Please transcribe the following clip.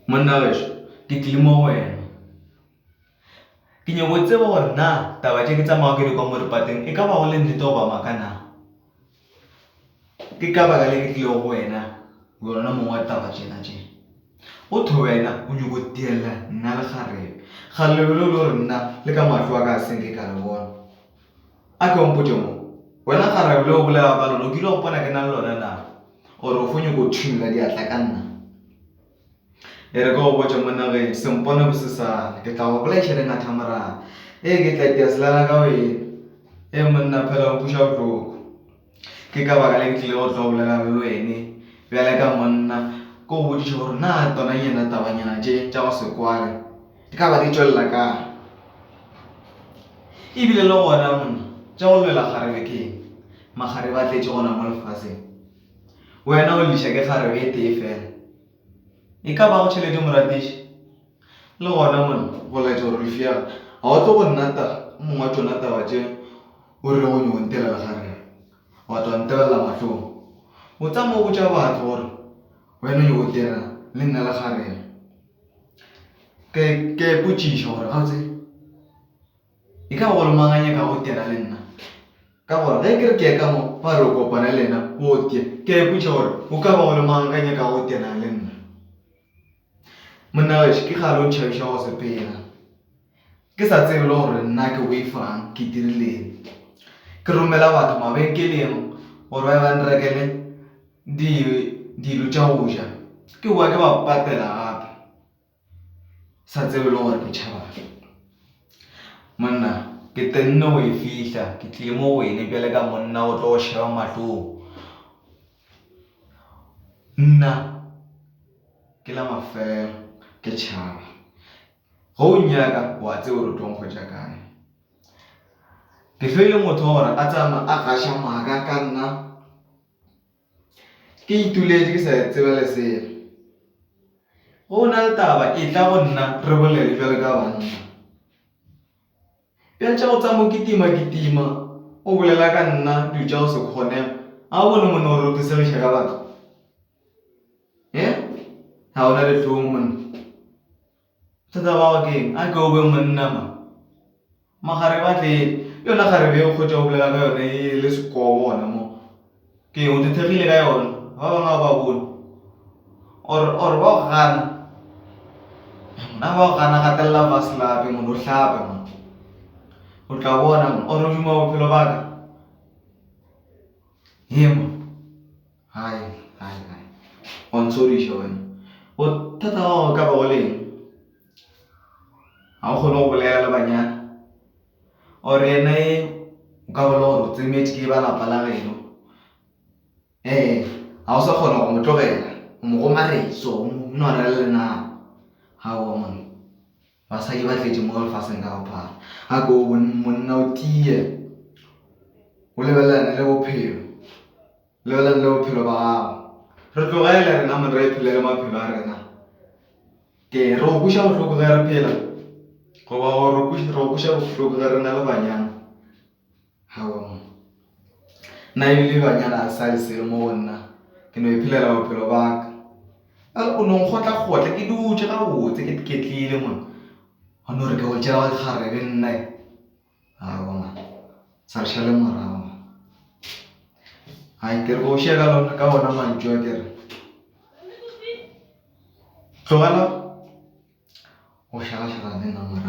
Monna gešo, ke tlile mo go wena. Ke nyako tseba gore na taba tše ke tsamaya ke di kwa mo dipateng e ka ba go le nnete goba maaka na. Ke ka baka le ke tlilego go wena, wena mong wa taba tšena tše. Go thwe wena o nyako tiella nna le kgarebe. Kgarebe leo le gore nna le ka mahlo a ka a se nke ka le bona. A ke o mpotše mo, wena kgarebe leo o bolelago ka lona o kile wa mpona ke na le lona na? Or o fo nyako thumola diatla ka nna? E re ke go botše monna ge, se mpone bosesane, ke tla go bolaiša dingathamorana. Ee, ke tla itia selala ka wena. Ee monna, phela o nkweša bohloko. Ke ka baka le ke tlile go tlo bolela le wene bjale ka monna, ke go botšiša gore na tonanyana tabanyana tše tša go se kwale di ka ba di tšwelela kae. Ebile le gona monna, tša go lwela kgarebe ke eng? Makgarebe a tletše gona mo lefaseng. Wena o lliša ke kgarebe e tee fela. E ka bago tšhelete moratiši? Le gona monna, go laetša gore Lefia ga o tlo go nna ta mong wa tšona taba tše o rilego o nyoko ntelela kgarebe, wa tla wa ntebelela mahlong. O tsama o botša batho gore wena o nyoko dira le nna le kgarebe. Ke ke a ipotšiša gore gabotse e ka ba go le mang a nyakago go dira le nna? Ka gore ge ke re ke ya ka mo, ba re o kopane le yena o tia. Ke a ipotšiša gore o ka ba go le mang a ka nyakago go tiana le nna. Monna gešo ke kgale o ntšhabiša go sepela. Ke sa tsebe le gore nna ke boifang, ke dirileng. Ke romela batho mabenkeleng gore ba ye ba nrekele dilo tša go ja. Ke bowa ke ba patela gape. Sa tsebe le gore ke tšhabang. Monna, ke tenne go e fihla, ke tlile mo go wene bjale ka monna go tlo go sheba mahlong. Nna ke la mafelo ke tšhaba. Ge o nnyaka wa tseba gore o tlo nkhwetša kae. Ke hloile motho wa gore a tsama a gaša maaka ka nna. Ke ituletše ke sa tsebe le selo. Ge o na le taba etla go nna re bolele bjalo ka banna. Bjale tša go tšama o kitima-kitima o bolela ka nna dilo tša go se kgonege, ga o bone monna gore o tlo segiša ka batho? He? Ga o na dihlong monna. Bothata bja gago ke eng? A ke o be monna man. Magarebe a tlele. Le yona kgarebe ye o kgotša o bolela ka yona e le sekobo gona mo. Ke eng o thethegile ka yona? Ba bangwe ga o ba bone. Or or ba go gana. A ba go gana gatelela vaslape mone o hlape man. O tla bona man. Or o duma bophelo ba ka. Hee man. Hai, hai, hai. Wa ntshodiša wena. Bothata ba gago e ka ba go le eng? Ga o kgone go bolela le banyana or yena e o ka ba le gore o tsemetše ke ba lapa la geno. Ee, ga o sa kgona go mo tlogela, o mo gomaretše, o mo nora le lenao. Aowa monna, basadi ba tletše mo lefaseng ka bophara. A ko monna o tie, o lebelelane le bophelo. Lebelelang le bophelo ba gago. Re tlogele rena mong re iphelele maphelo a rena. Ke re go kweša bohloko ge re phela goba go re go kweša bohloko ge re na le banyana. Aowa monna. Nna ebile banyana ga sa le selo mo go nna. Ke no iphelela bophelo ba ka. O no nkgotlakgotla ke dutše gabotse ke iketlile monna. Wa no re ke go tšea kgarebe nna. Aowa man, sa re šale morago man. Hai ke re go šia ka lona ka ona mantšu a ke re tlogela go šalašala le nna morago.